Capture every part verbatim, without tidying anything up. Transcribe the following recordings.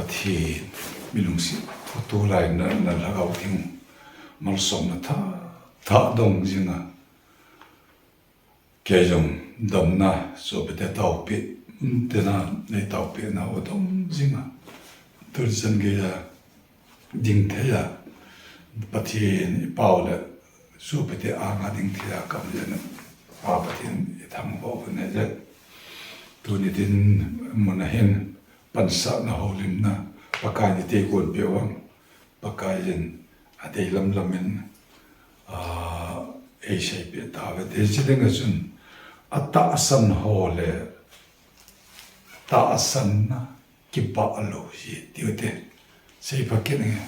Pathen, mi lungset, tulai na, na lhagao theng, malsomna tha, tha dong jing a. Kei jong damna, sopite taopi, um, tena, nei taopi na u dong jing a. Tun chan gei a, ding thei a, Pathen i pao le, sopite anga ding thei a ka um jeh in, Pa Pathen i thangvah u ne je. Tuni tin mun a hin, pansatna houlimna, Pakai in eiti gon peh u vang, Pakai in adei lamlam in, ah, eiseipeh tauve. Hiche ding a chun, atahsan ho le tahsanna kibah lou hi, tiu te. Seipha kit inge.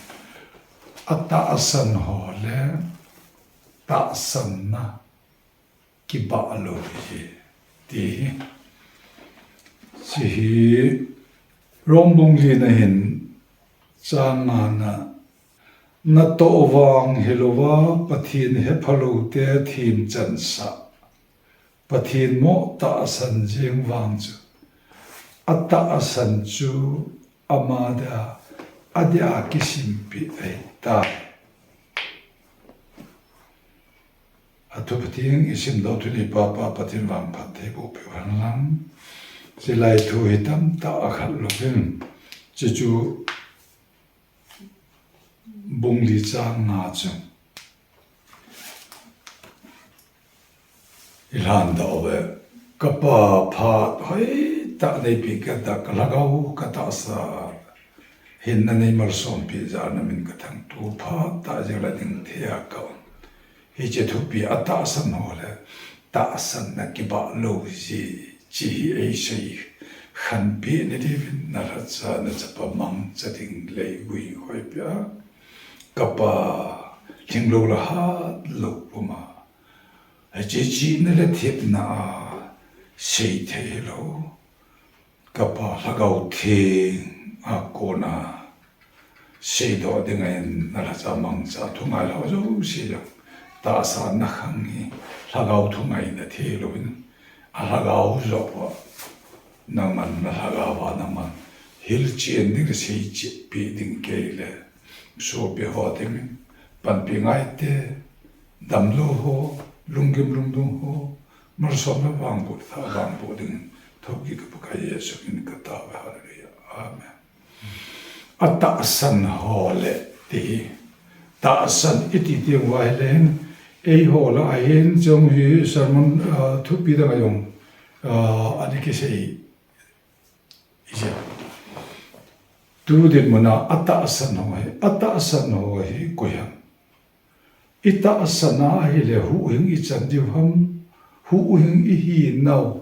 Atahsan ho le tahsanna kibah lou hi, ti hi. Hiche hi Rom bung li na hin chang nga na, natoh vang hilouva Pathen hephalou te themchan sah. Pathen mo tahsan jeng vang chu, atahsan chu ama dia, adia kisimpeh ahitai. Athu Pathen i simdoh thei le Pa, Pa Pathen vangphattheiboh peh u hen lang. Chulai thu hi tamtah akhat lou vin. Chuchu bung li chang nga chu. I lhan doh uve, ka Pa phat hoitah neipeh kit a, ka lhagao ka tahsa hinna nei malsompeh jeh a na min ka thangto phat tah jing le ding thei a ka um. Hiche thupi atahsan ho le tahsanna kibah lou jeh, hiche hi eisei khanpeh na diuvin na lhacha na chapa mangcha ding lei gui hoi peh a. Ka Pa lhinglou le hatlou puma, hiche chihna le thepna a seithei lou. Ka Pa lhagao theng a kona seidoh ding a in na lhacha mangcha thungai lhou jouse jong tahsanna khang hi lhagao thungaina thei louvin, alhagao joh uva nangman na lhagao a nangman hilchen ding, seicheh peh ding kei le sopi ho dingin panpi ngai te, damlou ho, lunggim lungdong ho, malsomna vangboh, tha vangboh dingin thokit ka Pakai Jesu min in ka taove. Hallelujah. Amen. Atahsan ho le ti hi. Tahsan iti teng uva ahile hin, eiho lah a hin jong hi sermon, ah, thupi dang a jong, ah, ana kisei. Ijeh. Tu dinmun a atahsan ho hi, atahsan ho hi koi ham? I tahsan a ahile huhhing i chan diu ham? Huhhing i hi nau.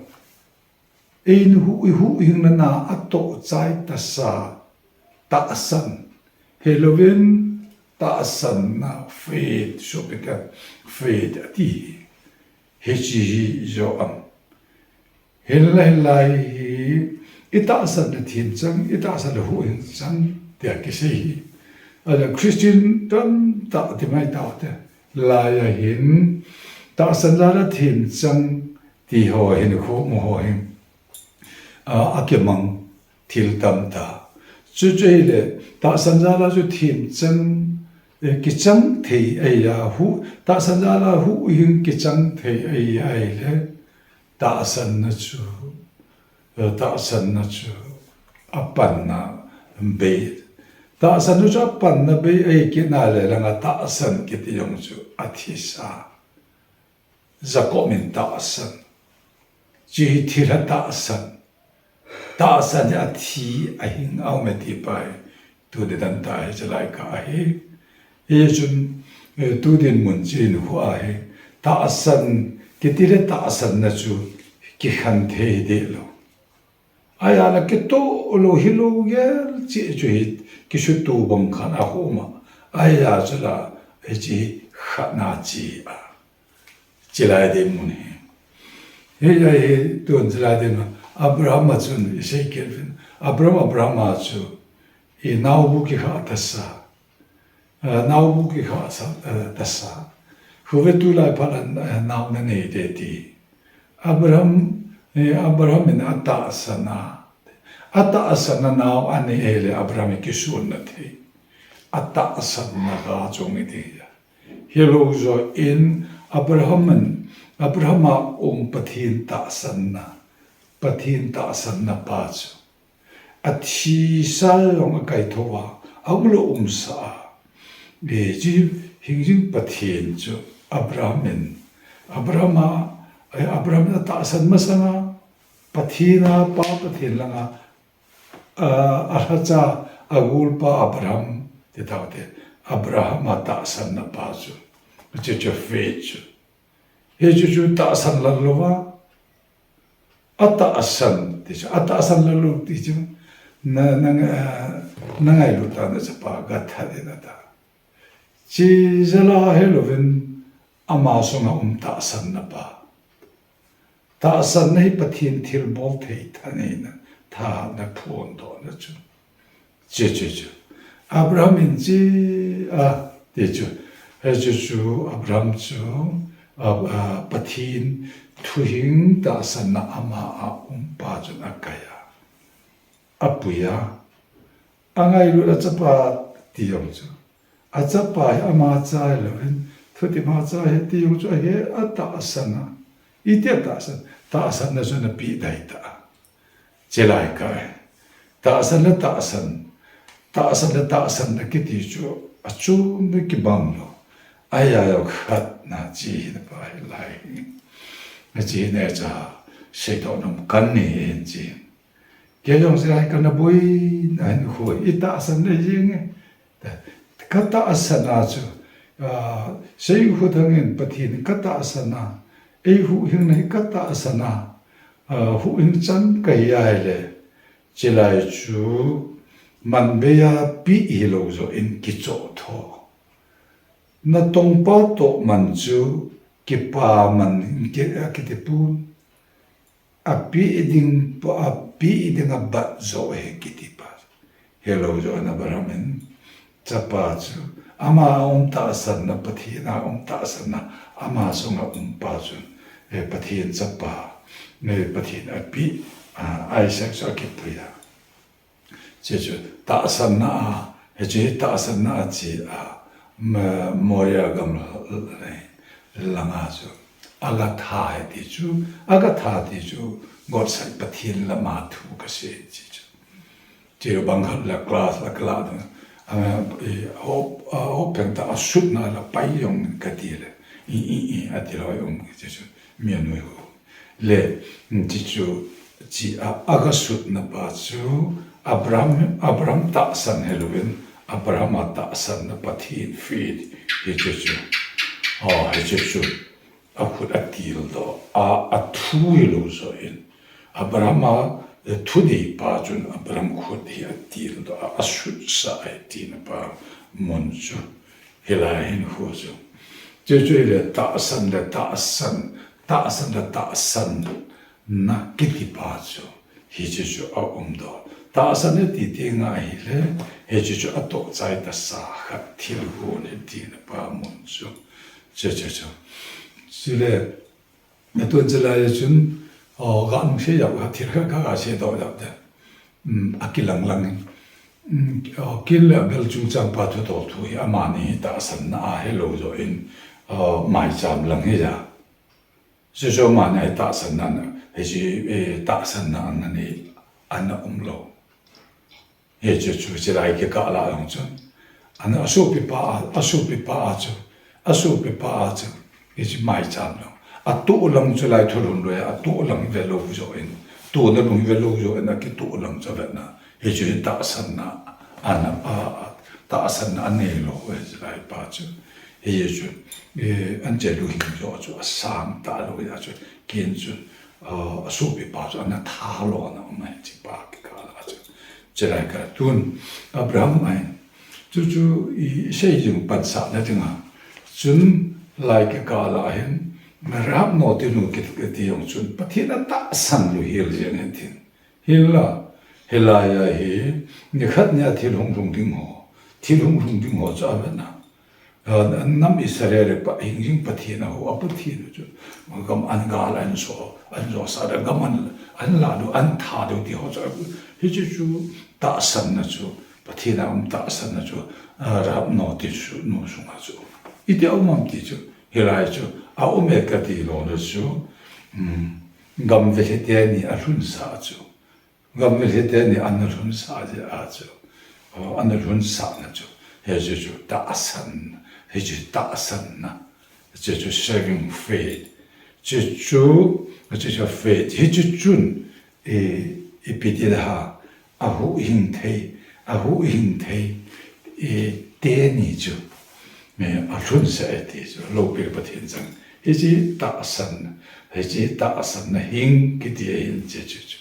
Ei huh, i huhhingna na atoh chai tasa tahsan. Hilouvin tahsanna faith, sopi khat faith ati. Hiche hi joh am? Hinla hilai hi, i tahsan le themchang, i tahsan le huhhing chang, tia kisei hi. Ahile Christian tamtah ti mai taute. Lai a hin, tahsan jal a themchang, ti ho hin khu mu ho hin, a, akimang thil tamtah. Chuchu ahile, tahsan jal a chu themchang, eh, kichang thei ahi a, hu, tahsan jal a huhhing kichang thei ahi a ahile, tahsanna chu, eh, tahsanna chu apanna bei. Tahsanna chu apanna bei ahi kit na le langa tahsan kiti jong chu athisa. Jakob in tahsan. Hiche hi thilha tahsan. Tahsan hi athi, ahing, aume ti pa hi. Tuni dan tah hi chalai kah ahi. Hichun, eh, tu dinmun chu hin khu ahi. Tahsan, kiti le tahsanna chu kikhen thei deh lou. Ahia la kitoh lou hilou gel cheh chu hi kisuto bang khat a khu um a. Ahia chu la hiche hi khatna cheh a. Chulai dinmun hi. Hia hi tun chulai dinmun. Abraham a chun i sei kit uvin. Abraham, Abraham a chu i naobu kikhah tasa. Eh, naobu kikhah sa, eh, tasa. Khu ve tulai phat a, eh, nao na nei de ti. Abraham, eh, Abraham in atahsan a. Atahsan a nao anei ahile Abraham hi kisun na thei. Atahsan na ga chung iti. Hilou jo in Abraham in, Abraham a um Pathen tahsan na, Pathen tahsan na pa chu. Athi sa jong akaithou a, aum lou umsa a. Hiche hingjing Pathen chu Abraham in, Abraham a, Abraham in atahsan masang a, Pathen a pa Pathen lang a, a, alhacha, agol pa Abraham, ti tau te, Abraham a tahsan na pa chu, hiche chu faith chu. Hiche chu tahsan lal lou va, atahsan, ti chu, atahsan lal lou ti chu, na, na, na ngailut a na chapa ga that in ata. Chi jala helouvin ama sunga um tahsan na pa. Tahsan na hi Pathen thilbol thei thaneina, thahatna phondohna chu. Chu, chu, chu. Abraham in chi, a, ti chu. Hiche chu, Abraham chu, a, a, Pathen thuhing tahsan na ama a um pa chun akai a. Apui a. Angailut a chapa ti jong chu. Achapa hi ama cha hilouvin, thutep a cha hi ti jong chu ahi atahsan a. Iti atahsan, tahsan na chu ana pe dai ta. Chulai ka. Tahsan le tahsan, tahsan le tahsan na kiti chu, achom le kibang lou. Ahi a jong khat na chi hi na pa hilai. Na chi hi na cha, seidoh nom kan nei hin chi. Kei jong chulai kana boina hin khu, i tahsan na jing e. Ka tahsan a chu, a, Seikhuthang in Pathen ka tahsan a, ei huhhingna hi ka tahsan a, a, huhhing chan ka hi ahile, chulai chu manbei a pe hilou jo in kichoh tho. Natongpa toh man chu kipa man in ki, a kiti pon. Ape ding, ape ding a bat jo hi kiti pa. Hilou jo in Abraham in chapa chu. Ama a um tahsan na, Pathen a um tahsan na, ama sunga um pa chu. Eh, Pathen chapa, eh, Pathen ape, a, Isaac chu akipui a. Hiche chu tahsan na a, hiche tahsan na a chi a, ma, Moria gam l-, l-, langa chu. Agatha hi ti chu, Agatha ti chu, God side Pathen lama thu kasei chi chu. Chi bang khat la class la kala ding. A, i, hop, a, hop pheng ta a sut na la pai jong kati le. I, i, i, ati lou um chi chu. Mi anui ho. Le, ti chu, chi a, aga sut na pa chu, Abraham, Abraham tahsan hilouvin, Abraham a tahsan na Pathen faith, hiche chu. Oh, hiche chu. Akhut atildoh, a, athu hilou jo in. Abraham a, thudei pa chun Abraham khut hi atildoh, a, asut sa a tina pa mun chu. Hilai hin khu chu. Chu chu hile tahsan le tahsan, tahsan le tahsan na kiti pa chu. Hiche chu aumdoh. Tahsan le ti ti nga hile, hiche chu atoh chai tasa khat thil gon hi tina pa mun chu. Chu chu chu. Chule, Natun chulai chun, o, ga nung se jap, ga thil khat ga, ga seidoh jap te. Um, akilang lang in. Um, o, Kain le Abel chungchang pa thudol thu hi amani tahsan na a hilou jo in, o, maicham lang hi ja. Jojo mani a tahsan na, hiche, eh, tahsan na anani, ana umlou. Hiche chu, chulai kikah lah jong chun. Ana asopipa a, asopipa a chu, asopipa a chu, hiche maicham jong. Atoh lang chulai thulhun loi a, atoh lang velou jo in. Tona lung velou jo in, akitoh lang chu vetna. Hiche hi tahsan na, ana, a, a, tahsan na aneilou, hiche chulai pa chu. Hiche chu, eh, anche luhing jo chu, asang talou ja chu. Kain chu, a, asopipa chu, ana thalona, ama hiche pa kikah lah chu. Chulai kah tun Abraham ahin. Chu chu isei jing pansahna dinga. Chun lai kikah lah hin, Rahab naote nu kiti, kiti jong chun, Pathen atahsan lou hel jeng hen tin. Hinla, hilai a hi, nikhat nia thil hung lhung ding ho. Thil hung lhung ding ho chu avetna. A, nam Israel pa, hingjing Pathen a ho, a Pathen chu. Gam an gal an so, an so sa da gam an, an lah diu, an tha diu ti ho chu, hiche chu tahsanna chu, Pathen a um tahsanna chu, ah, Rahab Nortinu sunga chu iti a um am ti chu, hilai chu a um e kati louna chu, um, gamvelhi teni alhunsah chu, gamvelhi teni ana lhunsah jeh a chu, oh, ana lhunsahna chu, hiche chu tahsan, hiche tahsanna, hiche chu saving faith, hiche chu, hiche chu faith, hiche chun, eh, ipi ti ham, ahuhhing thei, ahuhhing thei, eh, teni chu, eh, alhunsah e ti chu, loupina Pathen chang. Hiche tahsan, hiche tahsanna hing kiti ahin hiche chu.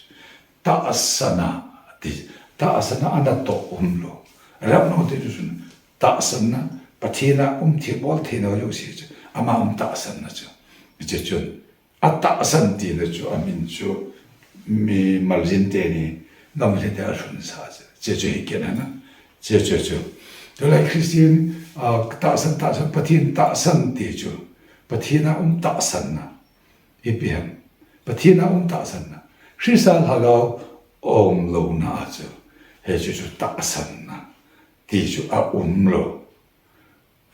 Tahsanna, ti, tahsanna ana toh umlou. Rahab Nortinu chun tahsanna, Pathen a um thei bol thei lou jouse chu, ama um tahsanna chu. Hiche chun, atahsan tina chu, amin chu, mi maljin teni, gamvelhi te alhunsah chu. Hiche chu hi kit na. Hiche chu. Tulai Christian, ah, tahsan, tahsan, Pathen tahsan ti chu, Pathen a um tahsanna. Ipi ham. Pathen a um tahsanna. Christa lhagao umlouna a chu, hiche chu tahsanna ti chu aumlou.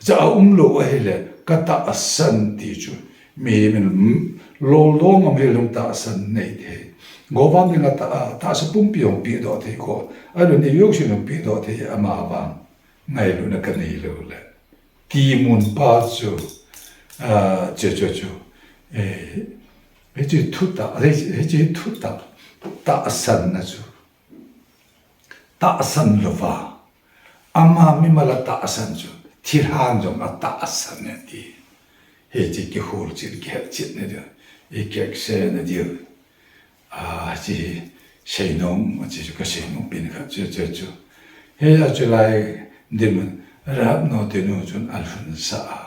Chu aumlou ahile, ka tahsan ti chu, mihem in loldo ngam hel lou tahsan nei thei. Govan dinga ta, tahsa pumpi hung pedoh thei ko. Ahilou le neosen hung pedoh thei ama vang ngailutna ka nei lou le. Ti mun pa chu, ah, chu, chu, chu. Eh, hiche thutah, hiche, hiche thutah, tahsanna chu. Tahsan louva. Ama mimal a tahsan chu, thilhan jong atahsan e ti. Hiche kihol chet, kihet chetna diu. I kikseina diu. Ah, hiche seinom, hiche chu ka seinom pen khat chu, chu, chu. Hiche a chu lai dinmun, Rahab Nortinu chun alhunsah a.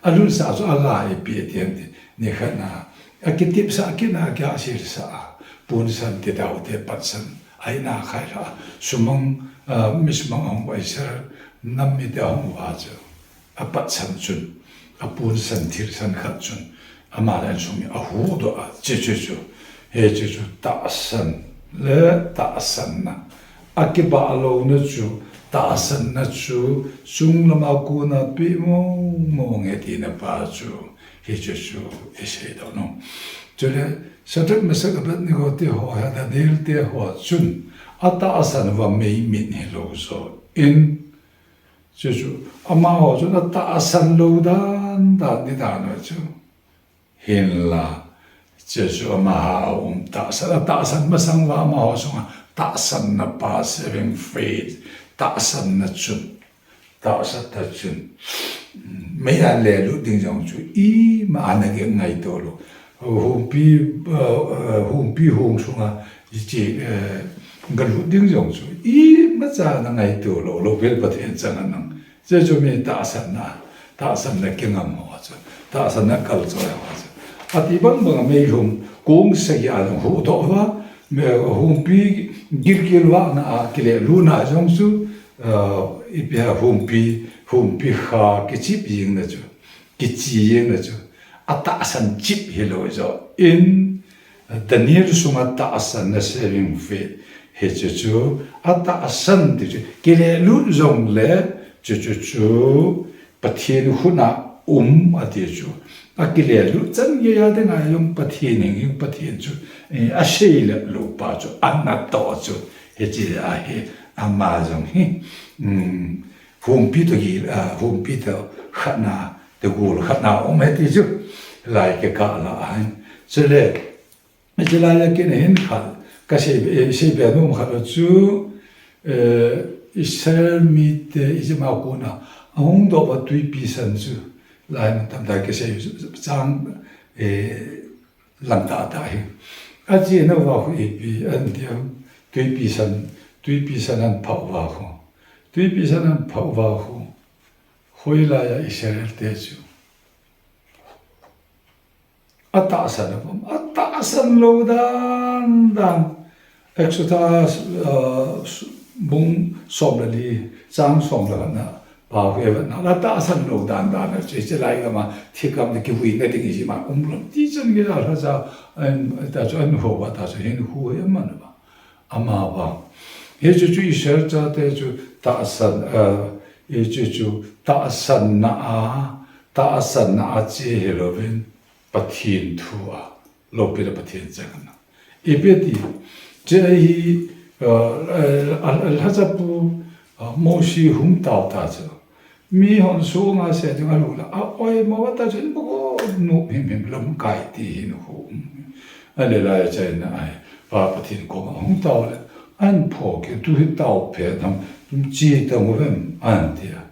Alhunsah chu ala ipi ati ham ti, nikhat na, akitepsah kit na, akihasilsah a. Ponsan ti dau te patsan, aina khai la, sumang, ah, mi sumang ahung uva Israel nam mite ahung uva chu. Apatsan chun, aponsan thilsan khat chun, ama le insung mi ahuhdoh a, hiche chu, hiche chu tahsan le tahsanna. Akibah louna chu, tahsanna chu, chunglam a kona peh mong mong e tina pa chu, hiche chu, i seidoh nom. Chule, Shadrach, Meshach, Abednego te ho, Daniel te ho chun, atahsan uva mei mit hilou joh in, Chuchu, amaho chun atahsan lou dan dan ti dan u chu. Hinla, chuchu amaho a um tahsan, atahsan masang uva amaho chunga tahsanna pa, saving faith, tahsanna chun, tahsanna chun. Mei a lelut ding jong chu, ima ana kingaito lou. Humpi, eh, eh, humpi hung sunga, hiche, eh, galut ding jong chu, imacha ana ngaito lou, loupina Pathen chang anang. Chuchu mi tahsanna, tahsanna kingam ho chu, tahsanna kalchoi ho chu. Ati bang bang a meilhum, kong sagi a jong huhdoh uva, me humpi gilkel vahna a kilelutna jong chu, eh, ipi ham humpi, humpi kha kichip jingna chu. Kichi jeng na chu, atahsan chip hilou joh in, Daniel sunga tahsanna saving faith, hichu chu, atahsan ti chu, kilelut jongle, chuchu chu, Pathen khut a um ati chu, akilelut chan geiya dinga jong Pathen hing, Pathen chu, eh, asei le lou pa chu, anatoh chu, hiche ahi, ama jong hi, um, Humpi toh gil, ah, humpi toh khatna, toh gol khatna um e ti chu, lai kikah lah a hin. Chule, hiche lai a kin hin khat, kasei, eh, seibe nom khat chu, eh, Israel mite Egypt a kona, ahung doh uva tuipi san chu, lai mun tamtah kisei chang, eh, Lang tah tah hi. Achena uva khu ipi ahin ti ham, tuipi san, tuipi san ahin phah uva khu. Tuipi san ahin phah uva khu. Hoilai a Israel te chu. Atahsan uvam, atahsan lou dan dan. Exodus, uh, bung som le li, chang som le khatna. Pau he va na la tahsan lou dan dan a, che che lai gam a, thikam te kivuina ding hi ma um lou. Ti chan gei la lhacha, an, ta chu an ho va, ta chu hin hu he man va. Ama va. Hiche chu Israel chate chu tahsan, eh, hiche chu tahsanna a, tahsanna a che hilouvin Pathen thu a, loupina Pathen chang a. Ipi ti, che hi, eh, eh, a, a, lhacha pu, eh, Mosi hung tao ta chu. Mihon sunga se ding a lula, a oimo va ta chu in boko nup him him lamkai ti hin hu. A le lai chaina ai, Pa Pathen koma hung tao le, an pho ki tu hi tao phe tham, tum chi ta mu vem an ti a.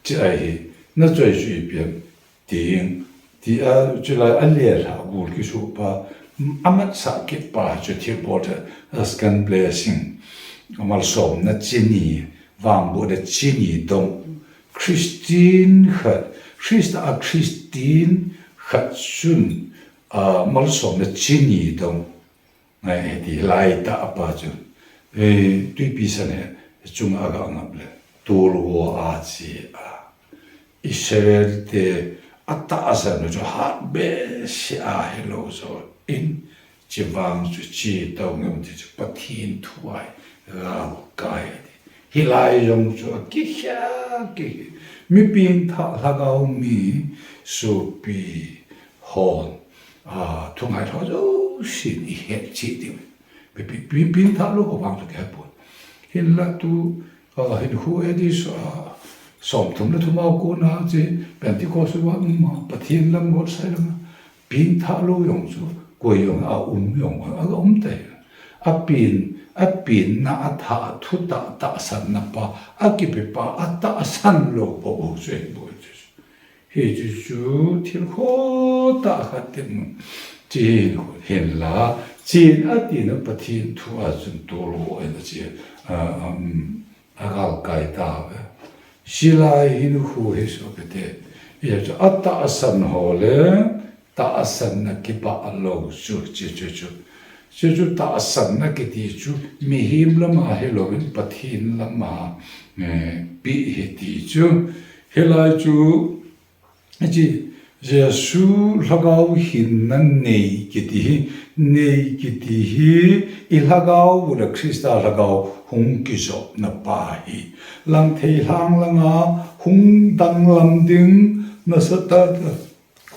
Che hi, na choi chu ipi em, Ting, ti a, chulai a le lha gul kisu pa, amat sa kit pa chu thil bol te, a second blessing, a malsomna chini, vangbohna chini dong, Christian khat, Christa a Christian khat chun, a malsomna chini dong, Ngai, hiti lai ta apa chu. Eh, tuipi san he, chunga aga ngap le. Tol wo a chi a. Israel te a tahsan chu hat behseh a hilou jo. In, chi vang chu chi tao ngam ti chu Pathen thu ai. Gal kai ti. Hilai jong chu a kikhia, kikhia. Mi pengthah lhagao mi sopi hon. A, thungai lhagao jousen i het cheh diu. Pi, pi, pi, pengthah lou ho vang chu kihe pon. Hinla tu, a, hin khu A D so, a, som thum le thum a kona chu Pentecost va um a, Pathen lam gol sai lam a. Pengthah lou jong chu, koi jong a um jong a, a um tai. A pen, a penna a thah thutah tahsanna pa, a kipe pa, a tahsan lou pa bou chu hin boi chu. Hichu chu thil khotah khat te mu. Chi hin la, chin a tina Pathen thu a chun tol ho a chi, a, um, A gal kai ta ve. Silai hin khu hi so kete. Ia chu a tahsan ho le, tahsanna kibah lou chu, chu, chu, chu. Chu, chu tahsanna kiti chu, mihem lama hilouvin Pathen lama, eh, pi hi ti chu. Hilai chu, Hiche, Jesu lhagao hinna nei kiti hi, nei kiti hi, i lhagao u le Christa lhagao hung kijopna pa hi. Lang thei lhang langa hung danglam ding, nasatah a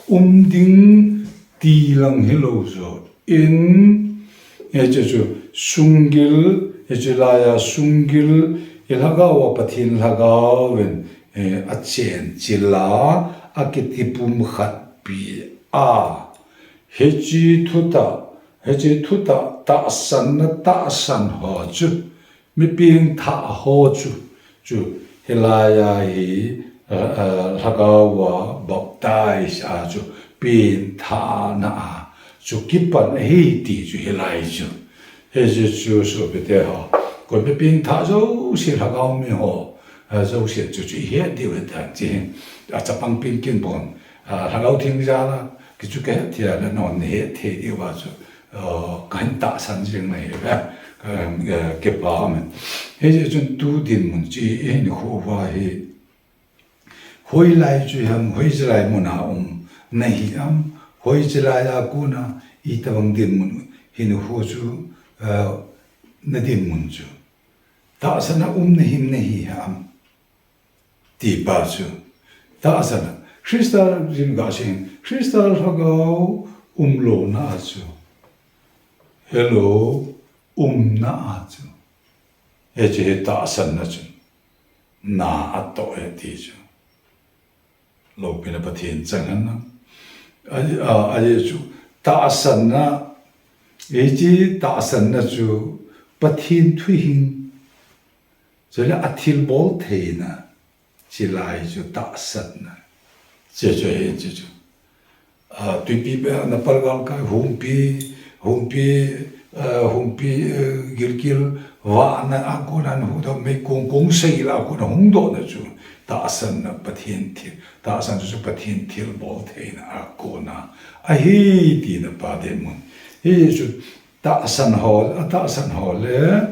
um ding ti lang hilou jo. In, hiche chu sunggil, hiche laia sunggil, i lhagao a Pathen lhagao in, eh, a chen chila, a kiti pumkhat pi a. Hiche thutah, hiche thutah tahsanna tahsan ho chu, Mi pengthah ho chu, chu hilaia hi, eh, eh, lhagao a baptize a chu pengthahna a chu kipan ahi ti chu hilai chu. Hiche chu sopite ho. Koi mi pengthah jouse lhagao mi ho, eh, jouse chu chu ihet diu ahitan chi. A chapang pengkin bon, ah, lhagao theng jal a, kichu kahet thei a le non nahet thei diu a chu. Aa, kahin tahsan jing nahi ve, ka, ka, kipa amen. Hijeh chun tu dinmun chu ihin khu uva hi, hoilai chu ham, hoiche lai muna um nahi ham, hoiche lai a kona itobang dinmun hin khu chu, aa, na dinmun chu tahsan a um nahim nahi ham. Tipa chu, tahsan a, Christa lim gasing, Christa lhagao umlouna a chu, hello, umna a chu, hiche hi tahsanna chu, na atoh e ti chu. Loupina Pathen chang hen lang. A, a, ahi chu, tahsanna, hiche tahsanna chu, Pathen thuhing, Chule a thilbol theina, chilai chu tahsanna. Che chu hi che chu. A, tuipi pe na palgal kai humpi, humpi, a, humpi, a, gilkel vahna a kona hung doh, meikong kong seila a kona hung dohna chu tahsanna Pathen thil, tahsan chu Pathen thilbol theina a kona ahi tina pa dinmun. Hichu tahsan ho, a tahsan ho le,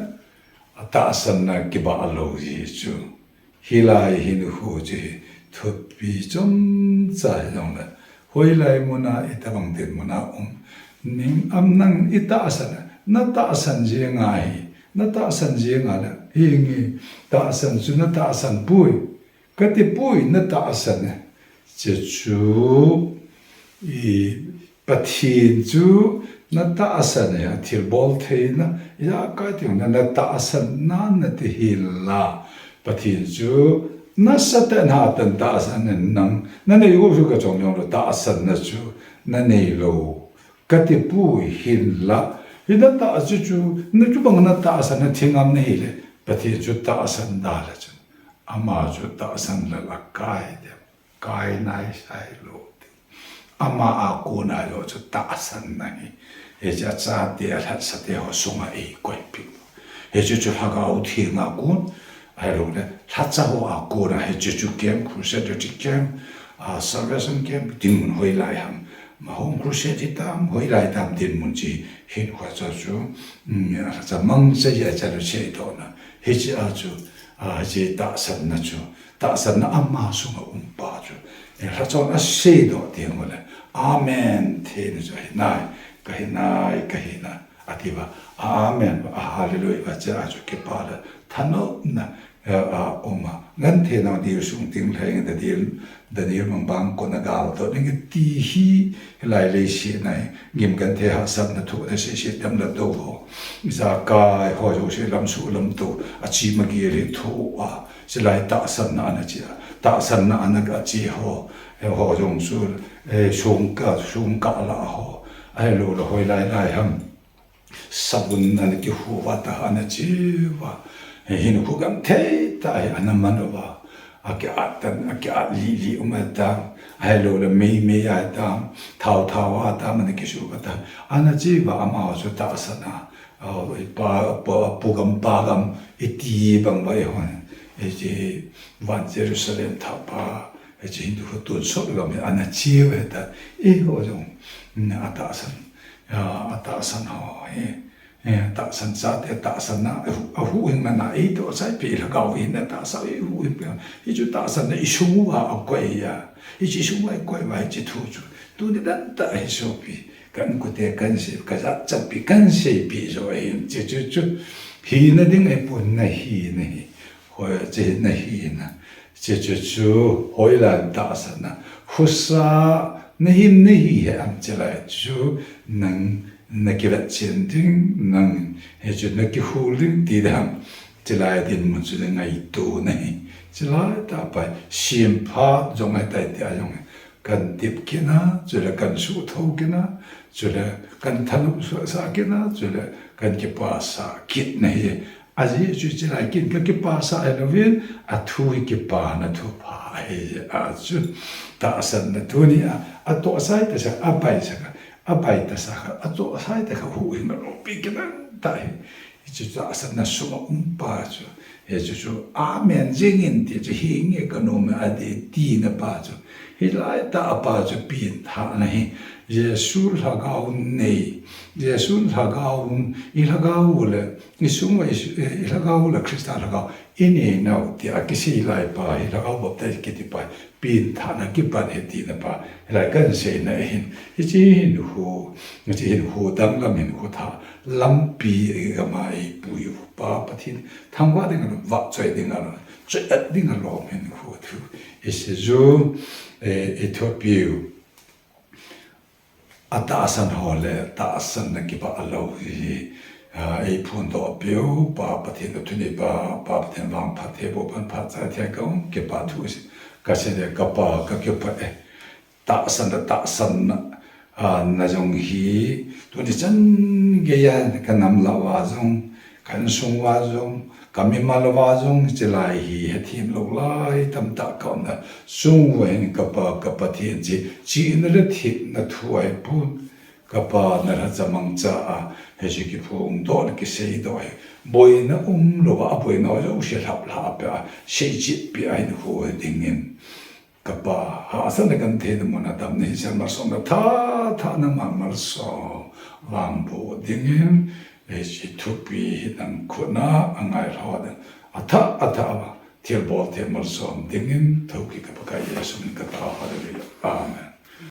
A tahsanna kibah lou ji chu. Hilai hinkho chu hi thupi chomcha hijongle, hoilai muna itobang dinmuna um. Ning am nang itahsan, natahsan jeng ahi, natahsan jeng ale, hinge tahsan chu natahsan poi, katipoi natahsan e. Chuchu, i, Pathen chu natahsan e, athilbol theina, ijakai tiuna natahsan nan nati hinla. Pathen chu nasatah in hatah in tahsan in nang, nanei u chu kachom jongle tahsanna chu nanei lou. Katipoi hinla. Hi natah chu chu, nachubang natahsan nathingam nahile, Pathen chu tahsan dale chun. Ama chu tahsan lal akai dem. Kai nai sai lou ti. Ama a kona lou chu tahsan nahi. Hiche achate alhatsate ho sunga eikoipeh. Hiche chu Lhagao Theng a kon, ahiloule, lhacha ho a kona hiche chu camp, crusade ti camp, a, salvation camp, dinmun hoilai ham. Ma home crusade hitam, hoilai tam dinmun chu hinkho chu, um, lhacha mangcha hi achalu seidohna. Hiche a chu, a, hiche tahsanna chu, tahsanna ama sunga umpa chu. E, lhachon aseidoh tengule, amen, theina chu ahinai, kahinai, kahina, atiuva, amen, a hallelujah, va chu a chu kipah le thanopna, a, a, uma. Gentheina dil sung ding lheng, Daniel, Daniel bang bang kona galdoh ding ti hi, hilai leiset a hi, gim genthei hahsatna thu, na seiset dem le tou ho. Ijakai ho jouse lamsuh lamtou, achi magil hi thu a, chulai tahsanna ana chi a. Tahsanna ana kachi ho, he ho jong chu, eh, songkah, songkah la ho. Ahiloule hoilai lai ham. Sabun ana kihuva ta, ana chiuva. Hinkho genthei tah hi ana man uva. Akiat tan, akiat lili um ahitan. Ahiloule meimei ahitan. Thao thao ahitan, ana kisuva ta. Ana chiuva amaho chu tahsan a. A, pa, pa, pugam pagam, iti bang uva eihon. Hiche van Jerusalem thahpa. Hiche Hindu ho tonsot gam hi ana chiu ahitan. Eiho jong, mm, atahsan. A, atahsan ho hi, eh, tahsan chate, tahsanna, ahu-, ahuhhingna na, eitoh chaipi lhagao hina tahsa, eihuhhingpi. Hichu tahsanna isung uva akoi a. Hichu isung uva akoi uva hiche thu chu. Tuni dantah hi sopi. Ka inkote kahin sei, kajat chatpi kahin seipeh jo ahin. Hiche chu, chu. Hina ding ahipon, nahina hi. Hoi, hiche nahina. Hiche chu chu, hoilai tahsanna. Husa, nahin nahi he am chulai chu, nang, nakivetchen ding, nang, hichu nakihol ding ti dam. Chulai dinmun chu nangaito nahi. Chulai tah pai, semphat jong ahitai tia jong. Kahin tep kit na, chule kahin suhtho kit na, chule kahin thanop sah kit na, chule kahin kipasah kit nahi. Ajeh chu chulai kin kakipasah hilouvin, athu hi kipana thupha ahi a chu. Tahsanna tuni a, atoh sai tasa, abai sa kha, abai tasa kha, atoh sai ta kha huhhingna loupi kit dantah hi. Hichu tahsanna sunga umpa chu. Hichu chu, amen jingin ti chu hinge kanom e ati tina pa chu. Hilai tah pa chu pengthahna hi. Jesu lhagao nei. Jesu lhagao, ilhagao le, isung uva, i, ilhagao le Christa lhagao. Inei nau tia kisei lai pa hi lhagao baptize kiti pa. Pengthahna kipan ahi tina pa, hilai kahin seina ahin. Hiche hinkho, hiche hinkho danglam hinkho thah lampi gam a eipui u pa Pathen thangvah ding alou, vahchoi ding alou, choiat ding alou hinkho thu isei u, eh, ithopi u. Atahsan ho le tahsanna kibah lou hi, a, eiphondoh peh u, Pa Pathen kathuneipa, Pa Pathen vangphattheiboh pan phat chai thei kaum, kipah thu kasei le kapa kakipah e. Tahsan le tahsanna, a, na jong hi, tuni chan geiya kanam lah uva jong, ka insung uva jong, ka mimal uva jong, chulai hi hethem lou lai tamtah kaumna, chung uva hin kapa, ka Pathen chu, chihna le thepna thu ahipon, kapa nalhacha mangcha a, hiche kiphongdoh le kiseidoh hi, boina umlouva, aboina ho jouse lhaplhah peh a, seichetpeh a hinkho dingin. Kapa, hahsatna gentheina mun a damna hinsel malsomna tha, thahna mal malsom vangboh dingin, hiche thupi hi nang khut a angailhah ding. Athah, athah uva, thilbol thilmalsom dingin thokit ka Pakai Jesu min katao, Hallelujah.